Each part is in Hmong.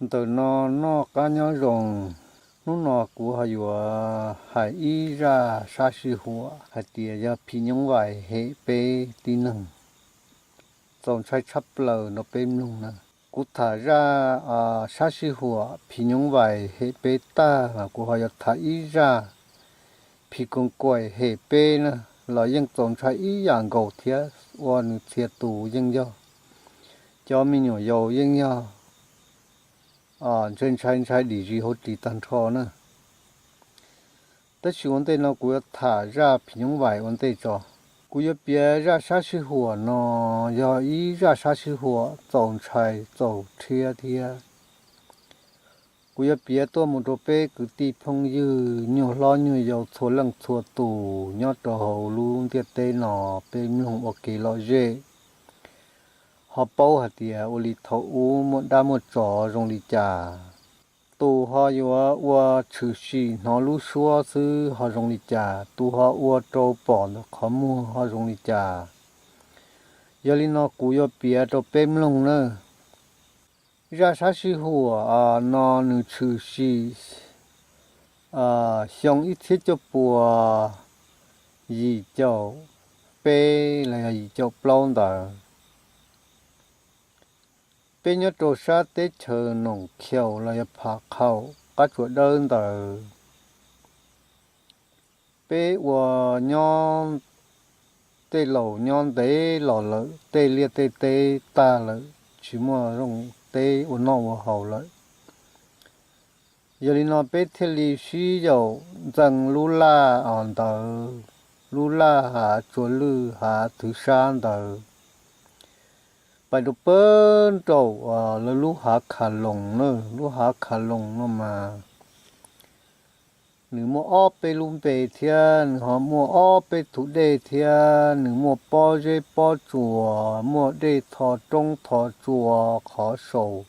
Ntawm no noj qab nyob zoo. Hnub no kuv ho yuav hais ib zaj sab sij huam hais tias yog phim nyuj vais hem peb tib neeg, txaus ntshai tshaj plaws rau peb mloog na. Kuv tham zaj sab sij huam phim nyuj vais hem peb tag los kuv ho yuav tham ib zaj phim koos kaim hem peb na, los yeej txaus ntshai ib yam nkaus thiab, ua nws txhia tus yeej yog, cov me nyuam yaus yeej yog ntshai ntshai ntshai dim zis hauv ris tag nrho na. Tab sis ua ntej no kuv yuav tham zaj phim nyuj vais ua ntej tso. Kuv yuav piav zaj sab sij huam no yog ib zaj sab sij huam txaus ntshai txaus rhiab thiab. Kuv yuav piav tuaj mus rau peb kwv tij phooj ywg nyuag hlob nyuag yau txhua leej txhua tus nyob rau hauv lub ntiaj teb no, peb mloog ua kev lom zem, ho paub hais tias ua li thaum ub muaj dab muaj tsov zoo li cas, tus ho yuav ua tshwm sim hnov lub suab xwb ho zoo li cas, tus ho ua rau pom ntawm qhov muag ho zoo li cas. Yog li no kuv yuav piav rau peb mloog na. Zaj sab sij huam no nws tshwm sim xyoo ib txhiab cuaj pua yim caum peb los yog yim caum plaub ntawd. Peb nyob rau sab teb chaws Noom Khiaus los yog Phav Qhaum qab tsuas dawb ntawd. Peb ua nyob, tej laus nyob ntev los lawm, tej liaj tej teb tag lawm, tsis muaj zoo teb ua noj ua haus lawm. Yog li no peb thiaj li sib yaum ntxees lub laj ntawd, lub laj hav tsuas lwj hav thwv sab ntawd, pais rau pem nraum lawv lub hav Kha Loos na. Lub hav Kha Loos no mas nws muaj ob peb lub npe thiab, nws ho muaj ob peb tus dej thiab, nws muaj pob zeb pob tsuas, muaj dej tho roob tho tsua qhov saud.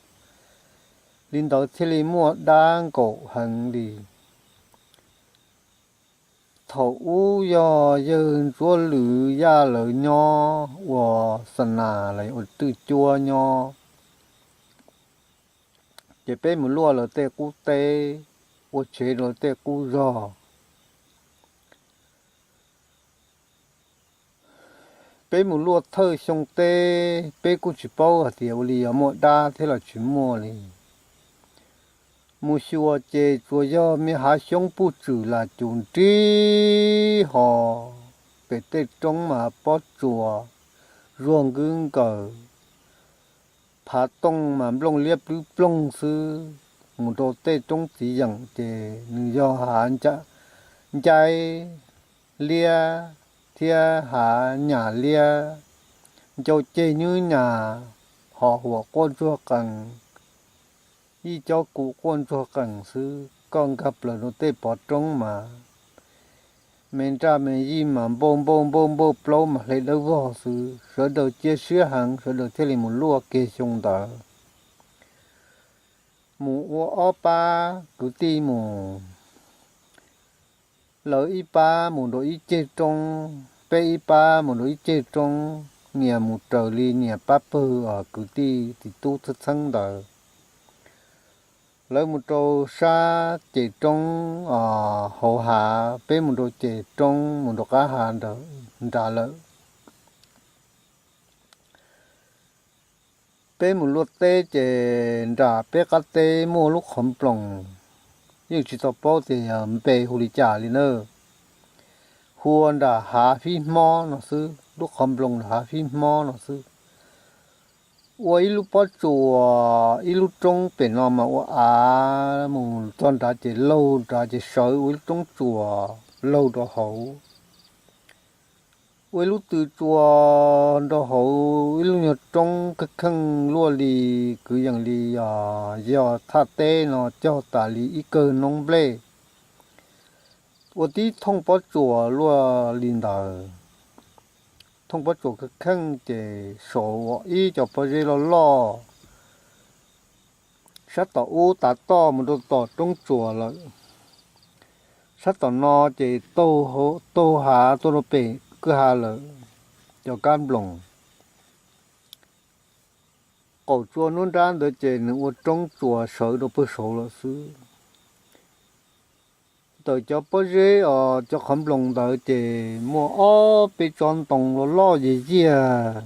Li ntawd thiaj li muaj dab nkaum heev li. Thaum ub yog yawg Ntsuab Lwm Yaj lawv nyob ua xa nas los ua twj cuab nyob, ces peb mus luaj lawv tej qub teb, ua tsev rau lawv tej qub zog. Peb mus luaj thawj xyoo teb, peb kuj tsis paub hais tias ua li yog muaj dab thiab los tsis muaj li. Mus xyuas ces tsuas yog me hav xyoob puj tswm lam cum nrib ho, pem tej roob mas pob tsuas zuag nkwb nkaws, phav tooj mas nplooj liab plwb ploog xwb. Mus rau tej roob txiv yeem ces nws yog hav ncaib liab thiab hav nyas liab, ncau ceg nyub nyas, ho huam quaj ntsuag qees, ib cob kum quaj ntsuag qees xwb. Koj nkag plaws rau tej pov roob mas me nraj me yij mas npauj npauj npauj npauj plaub mas hle dawb vog xwb. Sawv daws cia siab heev, sawv daws thiaj li mus luaj kiag xyoo ntawd. Mus ua ob pab kwv tij mus, lawv ib pab mus rau ib ceg roob, peb ib pab mus rau ib ceg roob, nyias mus raws li nyias pab pawg kwv tij txiv tub txheeb txheeb ntawd. Lawv mus rau sab ces roob hauv hav, peb mus rau ces roob mus rau qab hav nrad lawm. Peb mus luaj teb ces nram peb qab teb muaj lub qhov nploos, yeej tsis tau paub tias yog npe hu li cas li na. Hu ua nram hav fib hmob no xwb, lub qhov nploos nram hav fib hmob no xwb. Ua ib lub pob tsuas, ib lub roob pem no mas ua av mus txog nrad ces laug nrad ces sawv ua ib lub roob tsuas laug rau hauv. Ua ib lub tw tsua rau hauv ib lub nyuag roob kheej kheej luaj li, kwv yees li yog thaj teb no cog tas li ib kawg noob nplej. Ua tib thooj pob tsuas luaj li ntawd. Thooj pob tsuas kheej kheej ces saum ua ib co pob zeb loj loj. Sab tom ub tav toj mus rau tom roob tsuas lawm. Sab tom no ces taug hav tuaj rau pem kwj ha lawm, cov kab nploos. qaum tsua nruab nrab ntawd ces nws ua roob tsuas sawv rau pawg saud lawm xwb. Ntawm cov pob zeb os, cov qhov nploos ntawd ces muaj ob peb tsob ntoo loj loj yiag yiag.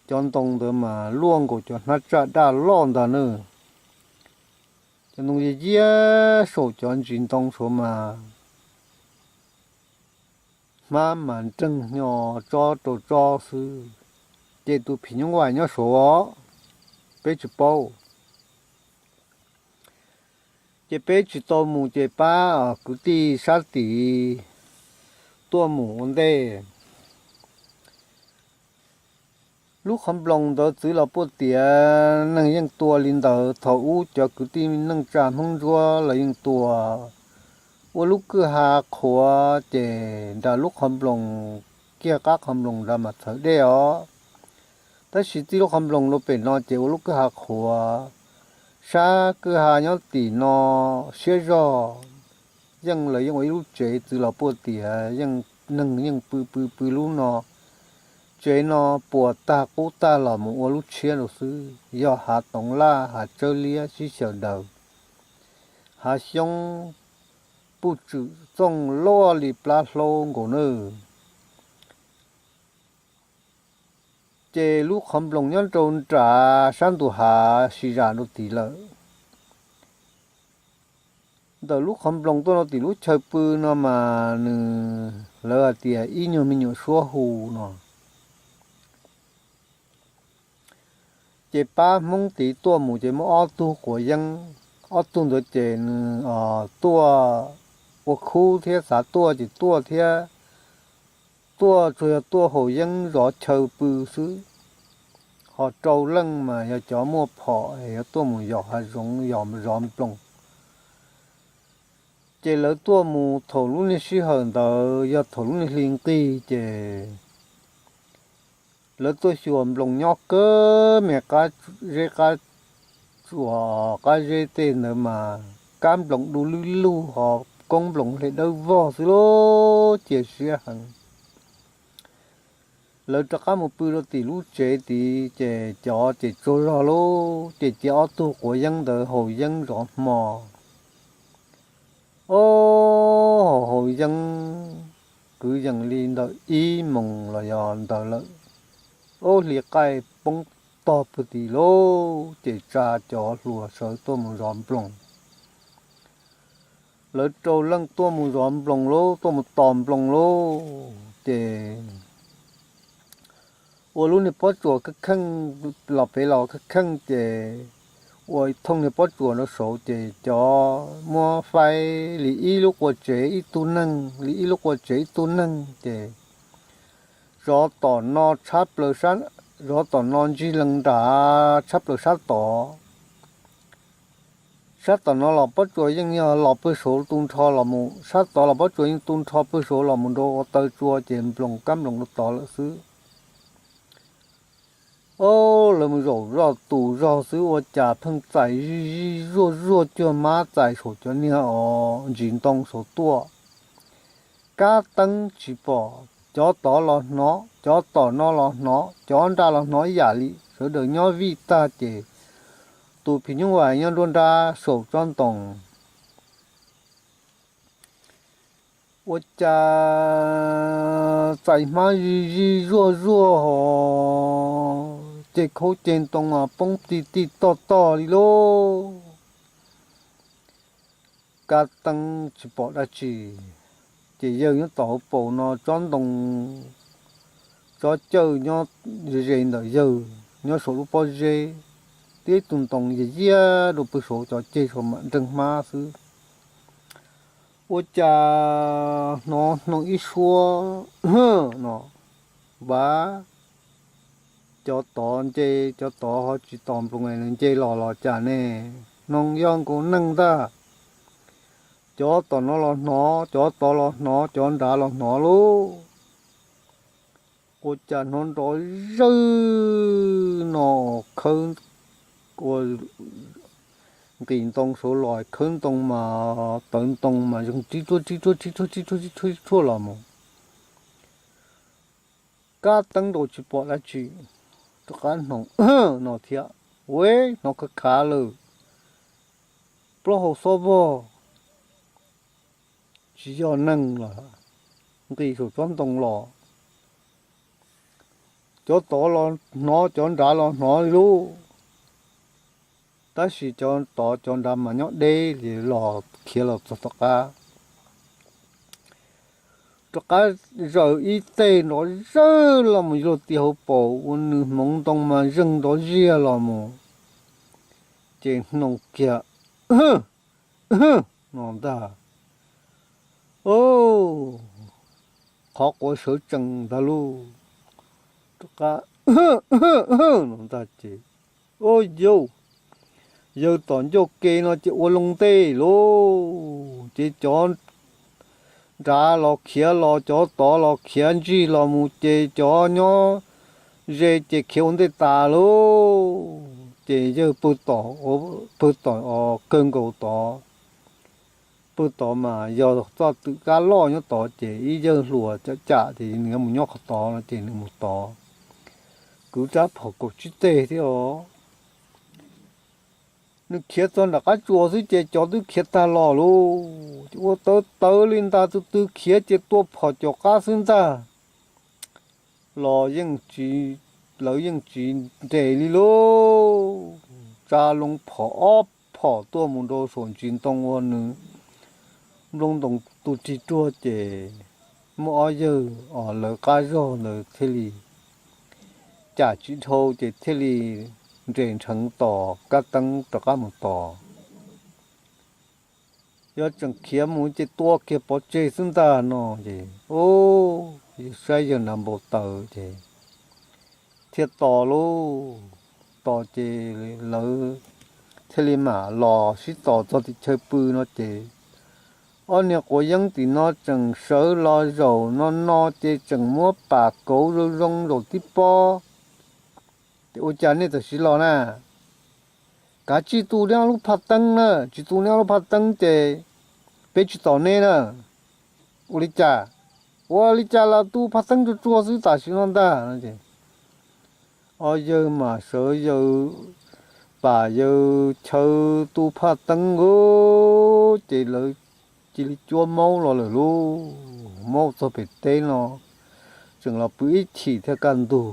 Cov ntoo ntawd mas luaj nkaus cov hnab tsaj daj loj ntag na. Cov ntoo yiag yiag saum cov ntsis ntoo saud mas hmab mas nreeg hnyo tsob rau tsob xwb. Ces tus phim nyuj vais nyob saud os, peb tsis paub. Ces peb tsis tau mus ces pab kwv tij sab tid tuaj mus ua ntej. Lub qhov nploos ntawd txwv los puag tias neeg yeej tua li ntawd. Thaum ub cov kwv tij neej tsa Hmoob Ntsuab lawv yeej tua ua lub kwj ha qhuav ces nram lub qhov nploos, kiag qab qhov nploos nrad mas txhawv dej os. Tab sis txij lub qhov nploos rau pem no ces ua lub kwj ha qhuav. Sab kwj ha nyob tim no siab zog, yeej lawv yeej ua ib lub tsev txwv los puag tias yeej, neeg yeej pw pw pw lub no. Tsev no puas tag qub tag los mus ua lub tshiab rau xwb, yog hav toov laj hav tsawb liab sib xyaw daws, hav xyoob puj tswm txooj luaj li plab hlaub nkaus nawb. Ces lub qhov nploos nyob rau nram sab ntus hav sib zam rau tid lawm. Ntawm lub qhov nploos tuaj rau tim lub chaw pw no mas nws, lawv hais tias ib nyuag me nyuam suab hu no. Ces pab Hmoob tid tuaj mus ces muaj ob tug quav yeeb, ob tug ntawd ces nws tuaj ua khub thiab xav tuaj ces tuaj thiab, tuaj tsuas yog tuaj haus yeeb zov chaw pw xwb. Ho rau leej mas yog cov muaj phom yuav tuaj mus yos hav zoov yos zov nploos. Ces lawv tuaj mus thaum lub niag sij hawm ntawd yog thaum lub niag hli nqig ces lawv tuaj xyuas nploos nyob kawg me qab zeb, qab tsuas qab zeb tej ntawd mas kab nploos du lwj lug ho koob nploos hle dawb vog xwb lauj, cia siab heev. Lawv rov qab mus pw rau tim lub tsev tid ces cov ces tsaug zog lauj, ces cia ob tug quav yeeb ntawd haus yeeb zov hmo. Ob, haus yeeb kwv yees li ntawm ib moos los yog ntawd lawm, ob hli qaij poob tog pw tid lauj, ces tsa cov hluas sawv tuaj mus zov nploos. Lawv rau leej tuaj mus zov nploos lauj, tuaj mus tos nploos lauj, ces ua lub niag pob tsuas kheej kheej los pem los kheej kheej ces ua thooj niag pob tsuas rau saud ces cov muab faib li ib lub qua tsev ib tug neeg, li ib lub qua tsev ib tug neeg ces zov tom no tshab plaws, zov tom no ntsig lees nram tshab plaws sab tod. Sab tom no los pob tsuas yeej yog los pawg saud tu nrho los mus, sab tod los pob tsuas yeej tu nrho pawg saud los mus rau ua taw tsua ces nploos kab nploos rau tod lawm xwb. Ob, lawv mus zaum zoj tus zog xwb ua cas pheej txais zij zij zuag zuag cuag mab txais saum cov niag os ntsis ntoo saud tuaj. Kab teeb tsis pom, cov tod los hnov, cov tom no los hnov, cov nrad los hnov ib yam li, sawv daws nyob vij tag ces tus phim nyuj vais nyob nruab nrab saum tsob ntoo. Ua cas txais hmab zij zij zuag zuag hos, ceg khaub ceg ntoo mas poob ti ti tog tog li lauj. Kab teeb tsis pom dab tsi, ces yawg nyob tom hauv paus no tsob ntoo, tsob cawj nyob ze ze ntawm yawg nyob saum lub pob zeb, tib tug ntoo yiag yiag rau pw saud, cov ceg saud mam nreeg hmab xwb. Ua cas hnov hnoos ib suab no, vav, cov tod nce, cov tod ho tsis tos nploos nws nce los los cas ne, hnoos yog nkaus neeg ntag. Cov tom no los hnov, cov tod los hnov, cov nrad los hnov lauj. Ua cas hnov nrov zawj no, khawb, ua nqis ntoo saud los khawb ntoo mas tawv ntoo mas zoo rib ruaj rib ruaj rib ruaj rib ruaj rib ruaj los mus. Kab teeb nraud tsis pom dab tsi, rov qab hnoos no thiab, ua hnov khav khav lawm, plaub hau xob vog, tsis yog neeg los, nqis saum tsob ntoo los. Cov tod los hnov, cov nrad los hnov li lub, tab sis cov tod cov nrad mas nyob deb li los khiav los txog tom qab. Rov qab zaws ib teg nrov zawg los mus yog luag ti hauv paus ua nws hmoov ntoo mas zeeg nrov ziag los mus, ces hnoos kiag no ntag. Qhov quav sawv tsees ntag lauj, rov qab no ntag ces, o yau, yawg tom ncauj ke no ces ua loo ntej lauj, ces cov nrad los khiav los, cov tod los khiav ntsig los mus, ces cov nyob ze ces khiav ua ntej tas lauj. Ces yawg pw tom, pw tom kawg nkaus tod, pw tod mas yog txoj twm kab loj nyob tod, ces ib yawg hluas cam cam ces nws yuav mus nyob qhov tod no ces nws mus tod, kwv rab phom kaum tsib teg thiab os. Nws khiav txog nram qab tsuas xwb ces cov twb khiav tag los lauj, ces ua tawv tawv li ntag, tus twg khiav ces tua phom caum qab xwb ntag. Los yeej tsis, lawv yeej tsis nres li lauj, tsa loo phom ob phom tuaj mus rau saum ntsis ntoo ua nws nplooj ntoos tu rig ruag ces muaj ob yawg os lawv qab zog ntawd thiaj li cam tsis dhau ces thiaj li nres nrheev tos kab teeb rov qab mus tos. Yog tseem khiav mus ces tua kiag pov tseg xwb ntag no ces, o, saib yawg nrad npau taws ces thiaj tos lauj, tos ces lawv thiaj li mam los sib tos txog tim chaw pw no ces ob niag quav yeeb tim no tseem sawv los zaum no no ces tseem muab pam kauv zoo zoo zaum tib pob. Ces ua cas nej tam sim los na? Kav tsij tu neb ob lub phaj teeb na, tsis tu neb ob lub phaj teeb ces peb tsis tos neb na. Ua li cas? Ua li cas los tu phaj teeb tsuag tsuag xwb tam sim no ntag. Ob yawg mas sawv yawg pam yawg chaw tu phaj teeb lauj, ces lawv cia li cuab maub los lawm lauj. Maub txog pem teb no tseem los pw ib chim thiaj kaj ntug.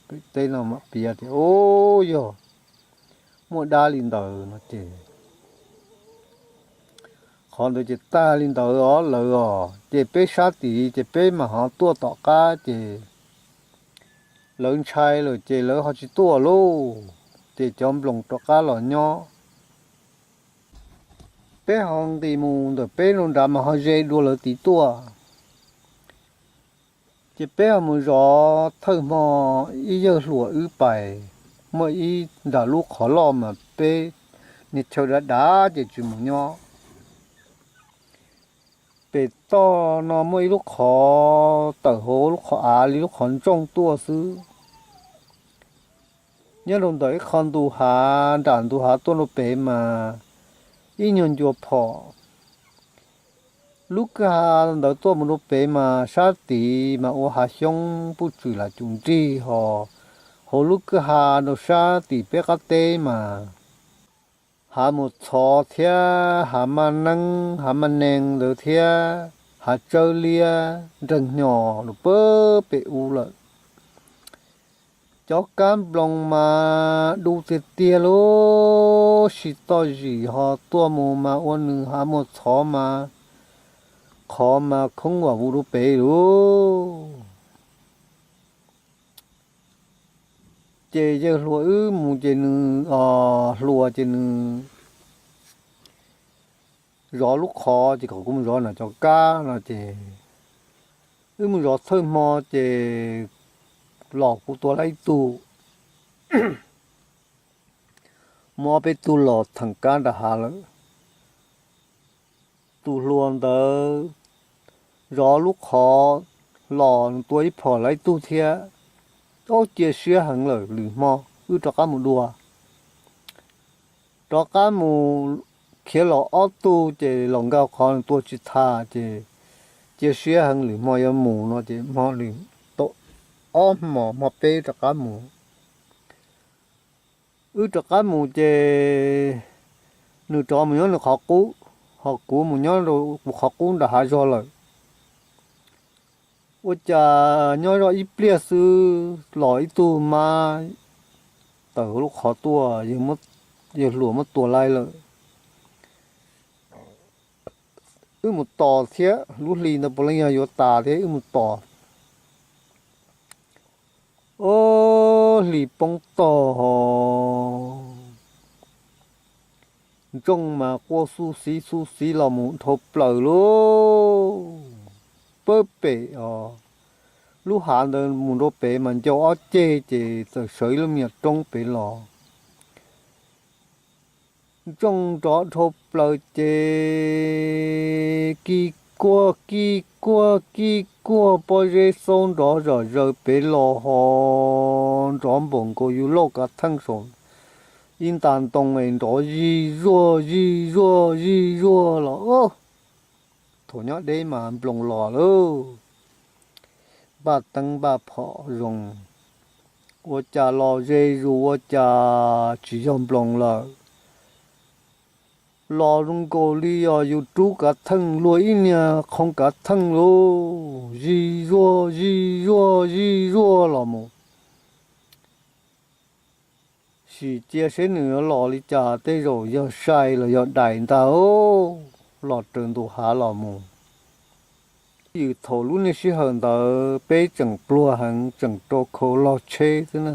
Pem teb no mam piav tias, o, yog muaj dab li ntawd no ces qhov ntawd ces tag li ntawd os lawv os, ces peb sab tid ces peb mam ho tuaj tom qab ces lawv ntshai lawm ces lawv ho tsis tuaj lauj, ces cov nploos rov qab los nyob. Peb ho nqis mus ntawm peb rau nrad mas ho ze dua lawv tid tuaj. Ces peb ho mus zov thawj hmo, ib yawg hluas wb pais, muaj ib nram lub qhov loj mas peb niag chaw dav dav ces tsis mus nyob. Pem toj no muaj ib lub qhov tawm hauv lub qhov av li lub qhov ntsooj tuaj xwb. Nyob rau ntawm ib qho ntu hav, nram ntu hav tuaj rau pem mas ib nyuag ncua phom. Lub kwj ha ntawd tuaj mus rau pem mas sab tid mas ua hav xyoob puj tswm lam cum nrig ho. Hauv lub kwj ha rau sab tim peb qab teb mas hav mus txhov thiab hav maj neeb hav maj nees ntawd thiab hav tsawb liab nreeg hnyo rau pem ub lawm. Cov kab nploos mas du tiag tiag lauj, sib toj zis ho tuaj mus mas ua nws hav mus txhov mas qhov mas khoob vam vus rau pem lauj. Ces yawg hluas wb mus ces nws, hluas ces nws zov lub qhov ces kom kuv mus zov nram cov kab no ces wb mus zov thawj hmo ces los kuv tua lawm ib tug, muaj ob peb tug los theem kab nram hav lawm. Tus hluas ntawd zov lub qhov los tua ib phom lawm ib tug thiab. Cia siab heev lawm, lwm hmo wb rov qab mus dua. Rov qab mus khiav los ob tug ces los nkaug qhov nws tua tsis tau ces cia siab heev, lwm hmo yuav mus no ces hmo lwm, ob hmos hmo peb rov qab mus. Wb rov qab mus ces nws rov mus nyob nws qhov qub, ho kuv mus nyob kuv qhov qub nram hav zog lawm. Ua cas nyob zoj ib pliag xwb los ib tug mab tawm lub qhov tuaj, yawg hluas muab tua laib lawm. Wb mus tos thiab, lub hli ntawd puav leej yog yuav tas thiab, wb mus tos. Ob hlis poob tog, ntsooj mas quaj xub xiv xub xiv los mus dhau plaws lub pawg pem os. Lub hav ntawd mus rau pem mas ncau ob ceg ces txawm sawv ib lub me nyuam roob pem los. Ntsooj nrov dhau plaws ces kij kuag kij kuag kij kuag pob zeb xaub nrov zom zaws pem los ho nrov npaum nkaus yus lauj kav theej saum ib nta ntoo es nrov zij zuag zij zuag zij zuag los. Thaum nyob deb mas nploos los lauj, npaj teeb npaj phom zoo, ua cas los ze zus ua cas tsis yog nploos lawm. Los zoo nkaus li os yus rub kav theej luag ib niag qhoo kav theej lauj, zij zuag zij zuag zij zuag los mus. Sim cia seb nws yuav los li cas, tej zaum yog sai los yog dais ntag, los raws ntu hav los mus. Yws thaum lub niag sij hawm ntawd peb tseem pluag heev, tseem rau khau log tsheb xwb na.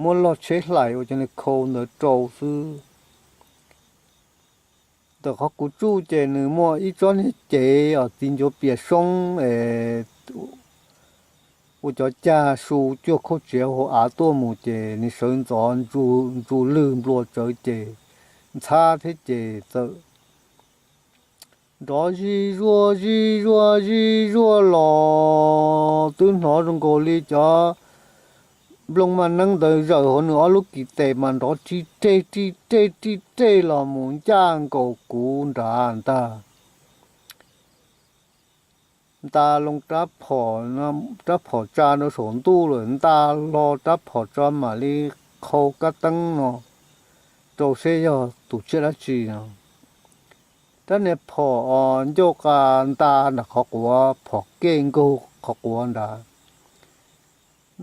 Muab log tsheb hlais ua cov niag khau ntawd rau xwb. Ntawm qhov kuv tsuj ces nws muaj ib tsob niag cev os txiv ncuav pias soob es ua cov cag su cuag khauj tsiav hauv av tuaj mus ces nws sawv ntxov ntsu lwg nplua tsawv ces ntxhab thiab ces txawm nrov zij zuag zij zuag zij zuag los twb hnov zoo nkaus li cov nplooj maj neeb ntawd zawm hauv nws ob lub kis tes mas nrov ri reg ri reg ri reg los mus ncaj nkaus kuv nrad ntag. Nta loo rab phom tsa rau saum ntuj lawm, nta hlo rab phom tso mam li qhau kab teeb no rau seb yog tus tsiaj dab tsi no. Rab niag phom ncauj qa nta nram qhov quav, phom kej nkaug qhov quav nrad.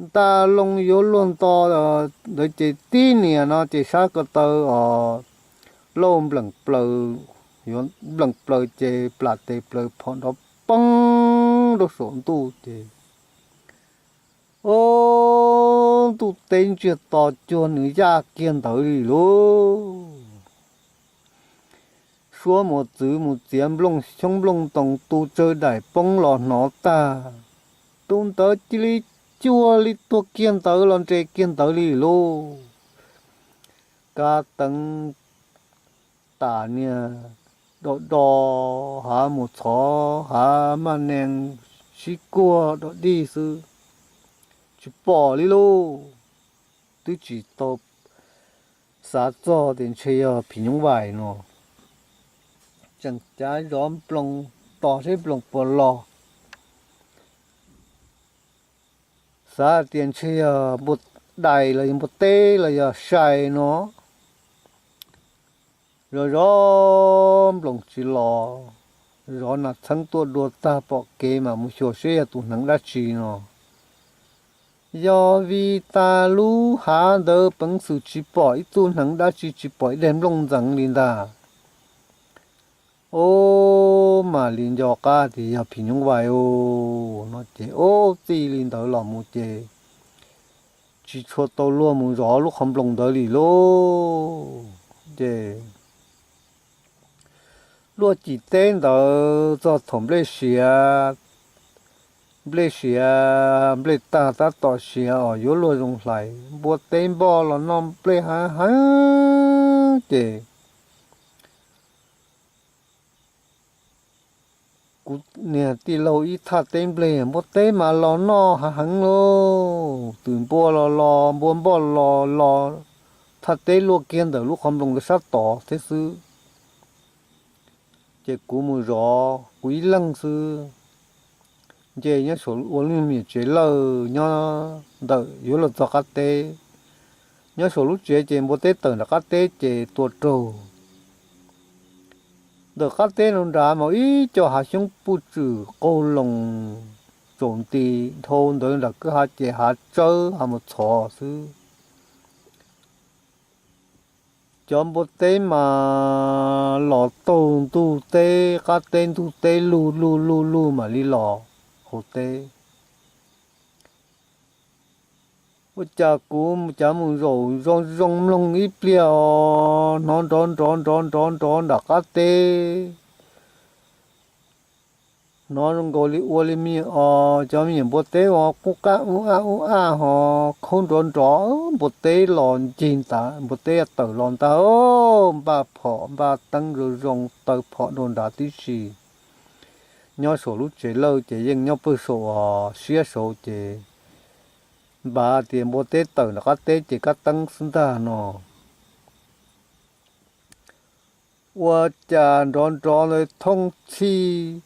Nta loo yuav luag nto ntawd ces tib nias no ces sab ko taw os lauj npleem plaws, yuav npleem plaws ces plam tes plaws phom nrov poob rau saum ntuj ces, o, ntuj teb ntsiag to cuag nws yaj kiag ntawd li lauj. Suab mus txwv mus txiav nplooj xyoob nplooj ntoos tu tsawg daim poob los hnov tag. Tus ntawd cia li cuag li tuag kiag ntawd los nres kiag ntawd li lauj. Kab teeb tas niag do do, hav mus txhov hav maj nees sib kuag do dig xwb, tsis pom li lauj. Twb tsis tau xav txog tias ntshe yog phim nyuj vais no, tseem cav zov nploos tos seb nploos puas los. Xav tias ntshe yog npua dais los yog npua teb los yog sai no. Zov zov nploos tsis los, zov nas txheeb tuaj dua tag pom kev mas mus xyuas seb yog tus hneev dab tsi no. Yog vim tas lub hav ntawd peev xwm tsis pom ib tug hneev dab tsi, tsis pom ib daig nplooj ntxeev li ntag. Ob, mam li nco qab tias yog phim nyuj vais os no ces ob txij li ntawd los mus ces tsis tshua tau luag mus zov lub qhov nploos ntawd li lauj. Ces luaj cim teb ntawd txog thaum nplej siav, nplej siav nplej tag tab tom siav os yuav luag zoo hlais, npua teb npoj los noj nplej hav heev ces kuv niag tij laug ib thaj teb nplej, npua teb mas los noj hav heev lauj, twm npua los los, npua npoj los los, thaj teb luaj kiag ntawm lub qhov nploos ntawd sab tod thiab xwb. Ces kuv mus zov kuv ib leeg xwb, nce nyob saum ua lub me nyuam tsev lawj nyob ntawm yuav luag txog qab teb. Nyob saum lub tsev ces npua teb tawm nram qab teb ces tua raug. Ntawm qab teb no nrad mas ib co hav xyoob puj tswm qaug loo tsaus nti, dhau ntawd nram kwj ha ces hav tsawb hav mus txhov xwb. Cov npua teb mas los taug ntug teb, qab teb ntug teb lug lug lug lug mam li los hauv teb. Ua cas kuv cav mus zaum zoo zoo mloog ib pliag os, hnov nrov nrov nrov nrov nrov nram qab teb. Hnov zoo nkaus li ua li me nyuam os, cov me nyuam npua teb os, qub qab ub ab ub ab ho khaub nrov nrov, npua teb los ncig ntag, npua teb tawm los ntag, npaj phom npaj teeb zoo zoo taw phom rau nrad tib si. Nyob saum lub tsev lawj ces yeej nyob pawg saum os, siab saud ces npaj tias npua teb tawm nram qab teb ces kab teeb xwb ntag no. Ua cas nrov nrov ntawd thooj txhij,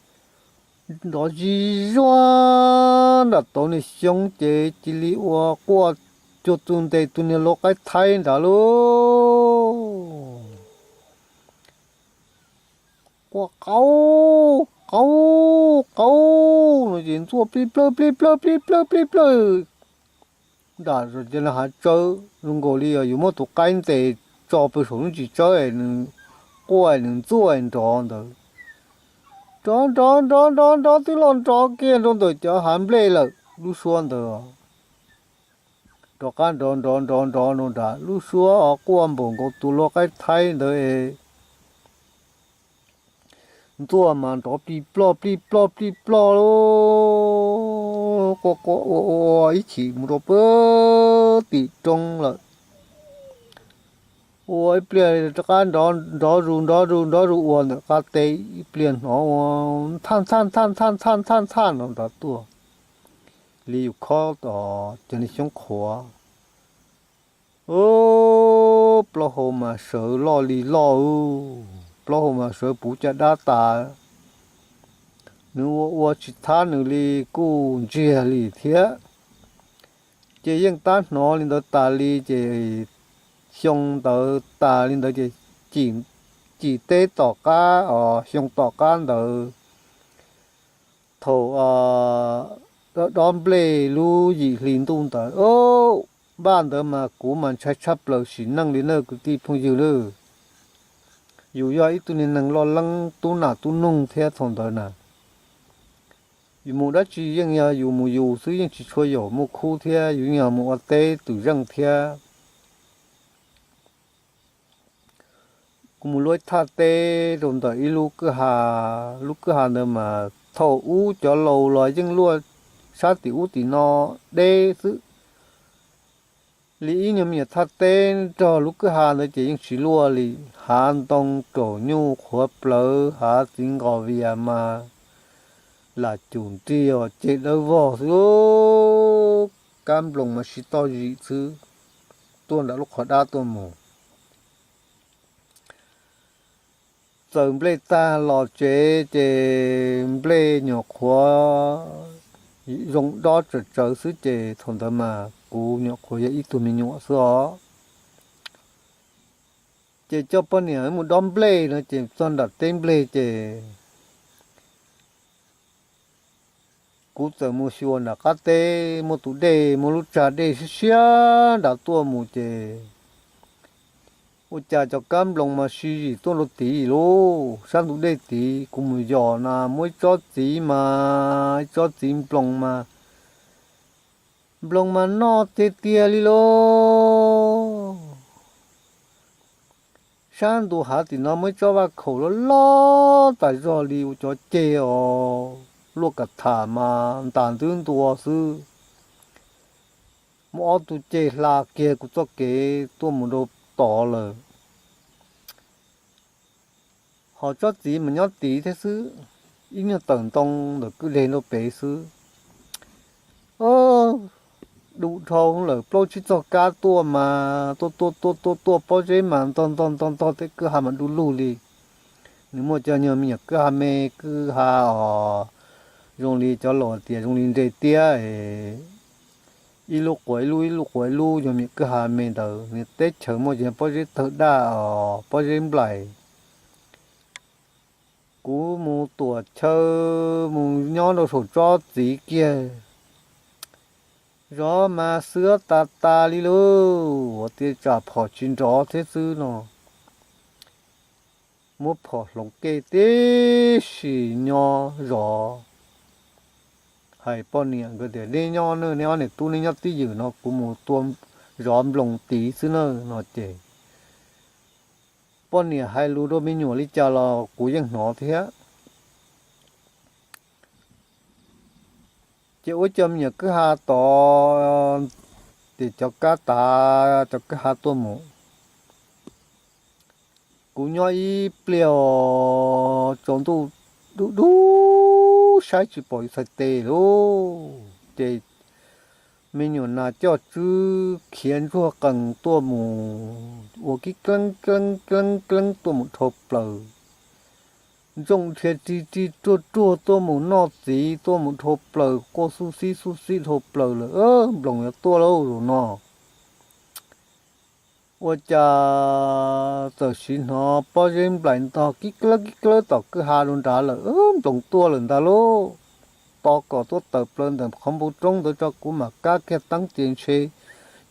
nrov zig zuag nram tauv niag xyoob ces cia li ua quaj cuag tus ntes tus niag lau qaib thaib nrad lauj. Quaj qau qau qau no ces ntxuaj plij plawg plij plawg plij plawg plij plawg nram hav tsawb zoo nkaus li yog yus muab tus qaib ntes tso pw saum lub ntsis tsawb es nws quaj nws ntxuaj nrov ntawd. Nrov nrov nrov nrov nrov twb los nrov kiag rau ntawm cov hav nplej lawm lub suab ntawd. Rov qab nrov nrov nrov nrov no nrad lub suab os, quaj npaum nkaus tus lau qaib thaib ntawd es ntxuaj mas nrov plij ploj plij ploj plij ploj lauj. Quaj quaj ua ua ua ib chim mus rau pem tim roob lawm. Ua ib pliag rov qab nrov zus nrov zus nrov zus ua ntawm qab teb, ib pliag hnov ua ntxhaj ntxhaj ntxhaj ntxhaj ntxhaj ntxhaj ntxhaj no nrov tuaj li yus khob cov niag xyoob qhuav. Plaub hau mas sawv loj li loj, plaub hau mas sawv puv caj dab tas. Nws ua ua tsis thab nws li, kuj ntsiag li thiab. Ces yeej tab hnov li ntawd tas li ces xyoo ntawd tas li ntawd ces cim teb tom qab os, xyoo tom qab ntawd thaum dob nplej lub yim hli ntuj ntawd, npaj ntawd mas kuv mas ntshai tshaj plaws sim neej li na kwv tij phooj ywg lawm. Yus yog ib tug niag neeg loj leeb tub nam tub noog thiab thaum ntawd na, yus mus dab tsi yeej yog yus mus yus xwb, yeej tsis tshua yaum muaj khub thiab, yus yeej yog mus ua teb twm zeej thiab. Kuv mus luaj ib thaj teb rau ntawm ib lub kwj ha, lub kwj ha ntawd mas thaum ub cov laus los yeej luaj sab tim ub tim no deb xwb. Li ib nyuag me nyuam thaj teb nrog lub kwj ha ntawd ces yeej tsis luaj li. Hav ntoo raum nyuj qhuav plawv, hav txiv nqos vias mas lam cum nrig os, ceg dawb vog xwb. Kab nploos mas sib toj zim xwb, tuaj nram lub qhov dab tuaj mus. Txaws nplej tag los tsev ces nplej nyuam qhuav zoo dob tsawv tsawv xwb ces thaum ntawd mas kuv nyuam qhuav yog ib tug me nyuam xwb os. Ces coj poj niam mus dob nplej no ces txog nram teb nplej ces kuv txawm mus xyuas nram qab teb muaj tus dej, muaj lub tsag dej siab siab nrad tuaj mus ces ua cas cov kab nploos mas sib zim tuaj rau tid lauj, sab ntug dej tid. Kuv mus yos na muaj ib tsob txiv mas, ib tsob txiv nploos mas, nploos mas noj tiag tiag li lauj. Sab ntu hav tim no muaj ib tsob vaj khaum loj loj tas zog li ua cov ceg os, luaj kam tham mas ntas ntwb ntua xwb. Muaj ob tug ceg hla kiag kuv txoj kev tuaj mus rau tod lawm. Ho tsob txiv mas nyob tid thiab xwb, ib nyuag tawm ntoo ntawm kwj deg rau pem xwb. Dub dhau lawm, plaub tsib txoj kab tuaj mas tuaj tuaj tuaj tuaj tuaj pob zeb mas ntog ntog ntog ntog tej kwj ha mas du lug li. Nws muaj cov nyuag me nyuam kwj ha me, kwj ha os, zoo li cov laus tias zoo li nres tiab es ib lub quas ib lub, ib lub quas ib lub, yog me nyuam kwj ha me ntawd, nws teb chaws muaj yog pob zeb tawg daj os, pob zeb nplaim. Kuv mus tuam chaw, mus nyob rau saum tsob txiv kiag, zov mas xwb tas tas li lauj, ua tias tsam phom tsis nrov thiab xwb no. Muab phom hloov kiag tib si nyob zov. Hais poj niam nkawd tias, neb nyob, neb ob niam tub neb nyob twj ywm no, kuv mus tua zov nploos tid xwb na no ces, poj niam hais lus rau me nyuam li cas los kuv yeej hnov thiab. Ces ua cov me nyuam kwj ha tod, ces cov kab tav cov kwj ha tuaj mus. Kuv nyob ib pliag os, tsaus ntuj dub dub, saib tsis pom yuav txhais tes lauj. Ces me nyuam nas coj tswb khiav ntsuag qees tuaj mus, ua kib kleeb kleeb kleeb kleeb tuaj mus dhau plaws. Ntsooj dhia ri ri ruag ruag tuaj mus noj txiv, tuaj mus dhau plaws, quaj xub xib xub xib dhau plaws lawm, nploos yuav tuaj lauj zaum no. Ua cas txawm sim hnov pob zeb nplaim ntog kib klawb kib klawb tom kwj ha rau nrad lawm, nploos tuaj lawm ntag lauj. Tos kom tuaj tawm plaws ntawm qhov npoo roob ntawd tso kuv mam kab kiag teeb ces ntshe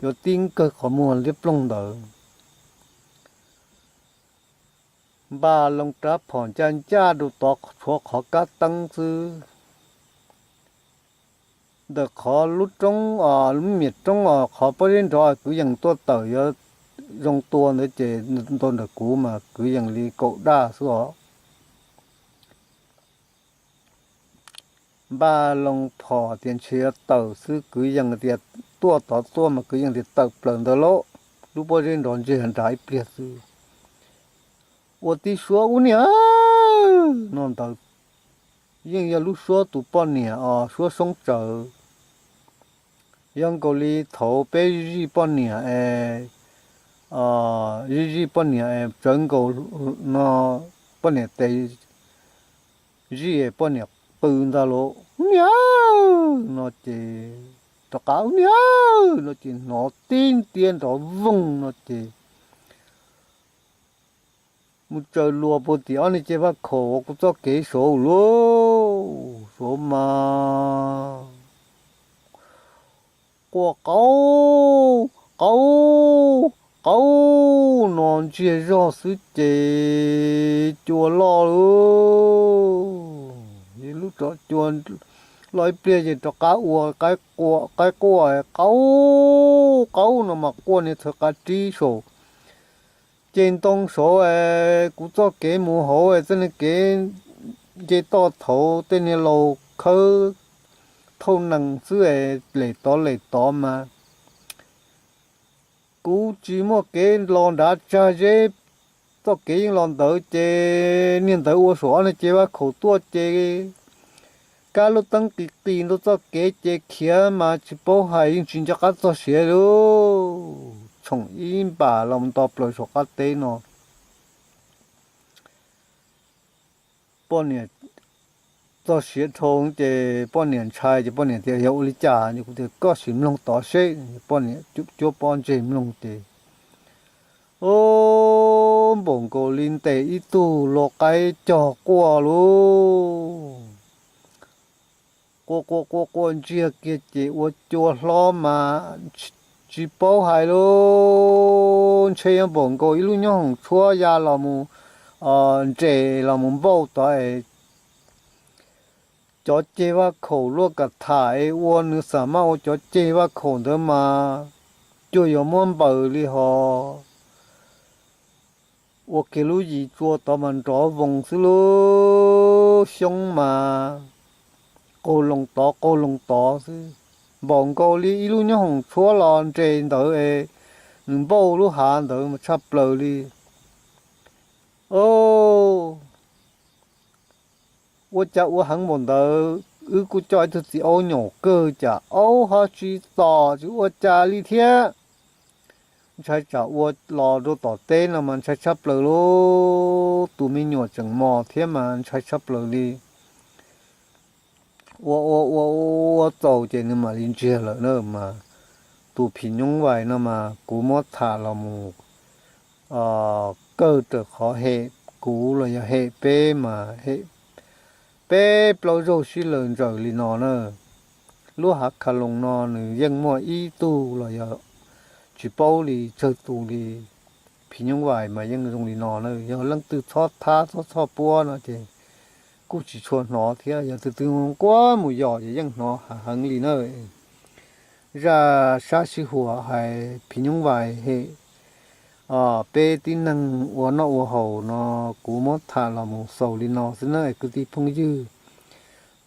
yuav tib nkawg qhov muag liab ploog ntawd. Npaj loo rab phom ncaj ncaj rau tod, tshuav qhov kab teeb xwb. Ntawm qhov lub roob, lub miam roob os, qhov pob zeb nrov kwv yees tuaj tawm yuav zoo tua ntawd ces nto ntawm kuv mas kwv yees li kaum daj xwb os. Npaj loo phom tias ntshe yuav tawm xwb, kwv yees tias tuaj tod tuaj mas kwv yees tias tawm plaws ntawd lauj. Lub pob zeb nrov ntseg nrad ib pliag xwb. Ua tib suab ub niam no ntawd yeej yog lub suab tus poj niam os, suab soob tsawv. Yog nkaus li thaud peb zij poj niam es, zij zij poj niam es tsawv nkaus no, poj niam tes zij es poj niam qw ntag lauj, ub niam no ces rov qab ub niam no ces hnov tib ntiab nrov voog no ces mus tsaws luas puag tim ob niag ceg vaj khaum uas kuv txoj kev saud lauj, saud mas quaj qaub qaub qaub no ntsiag zog xwb ces cua loj lauj. Lub tsov cua loj ib pliag ces rov qab ua qaib quaj qaub qaub no mas quaj niag txhawv qab rib saum ceg ntoo saud es kuv txoj kev mus hauv es txoj niag kev nce toj thaud tej niag laus khawb thauj nees xwb es lem tod lem tod mas kuv tsis muaj kev los nrad tsag zeb, txoj kev yeej los ntawd ces niag ntawd ua saum ob niag ceg vaj khaum tuaj ces kab lub teeb qis qis ntawm txoj kev ces khiav mas tsis paub hais yeej tsis nco qab txog siav lauj. Tshoom ib npam los nto plaws saum qab teb no. Poj niam txog siav dhau ces poj niam ntshai ces poj niam tias yog ua li cas es kuv tias koj sim mloog tod seb. Poj niam cuab pob ntseg mloog ces, o, npaum nkaus li ntes ib tug lau qaib cog quaj lauj. Quaj quaj quaj quaj ntsiag kiag ces ua cua hlob mas tsis paub hais lauj, ntshe yuav npaum nkaus ib lub nyob hoom tshuab ya los mus nres los mus npauj tod es cov ceg vaj khaum luaj kam tham es ua nws xam maj ua cov ceg vaj khaum ntawd mas cuag yuav muab npaws li hos. Ua kiag lub yim tsua tod mas nrov voos xwb, lub xyoob mas qaug loo tod qaug loo tod xwb, npaum nkaus li ib lub nyob hoom tshuab los nres ntawd es nws npauj lub hav ntawd mas tshaj plaws li. O, ua cas ua heev npaum ntawd, wb kuj coj ib tug txiv aub nyaum kawg cas aub ho tsis tom tsis ua cas li thiab. Ntshai tsam ua los rau tom teb no mas ntshai tshaj plaws lauj, tus me nyuam tseem mos thiab mas ntshai tshaj plaws li. Ua ua ua ua txaus ces nws mam li ntsiag lawm na mas. tus phim nyuj vais no mas kuv muab tham los mus kawg raws qhov hem kuv los yog hem peb mas hem peb plaub zaug sib law ntsawm li no na. Lub hav kha loos no nws yeej muaj ib tug los yog tsis paub li tsawg tus li. Phim nyuj vais mas yeej zoo li no na, yog leej twg txhob thab txhob txhoj puab no ces kuj tsis tshua hnov thiab, yog tus twg nquag mus yos ces yeej hnov hav heev li na. Zaj sab sij huam hais phim nyuj vais hem peb tib neeg ua noj ua haus no kuv muab tham los mus xaus li no xwb na kwv tij phooj ywg.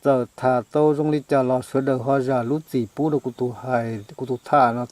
Txawm tham tau zoo li cas los sawv daws ho zam lub txim pub rau kuv tus hais kuv tus tham no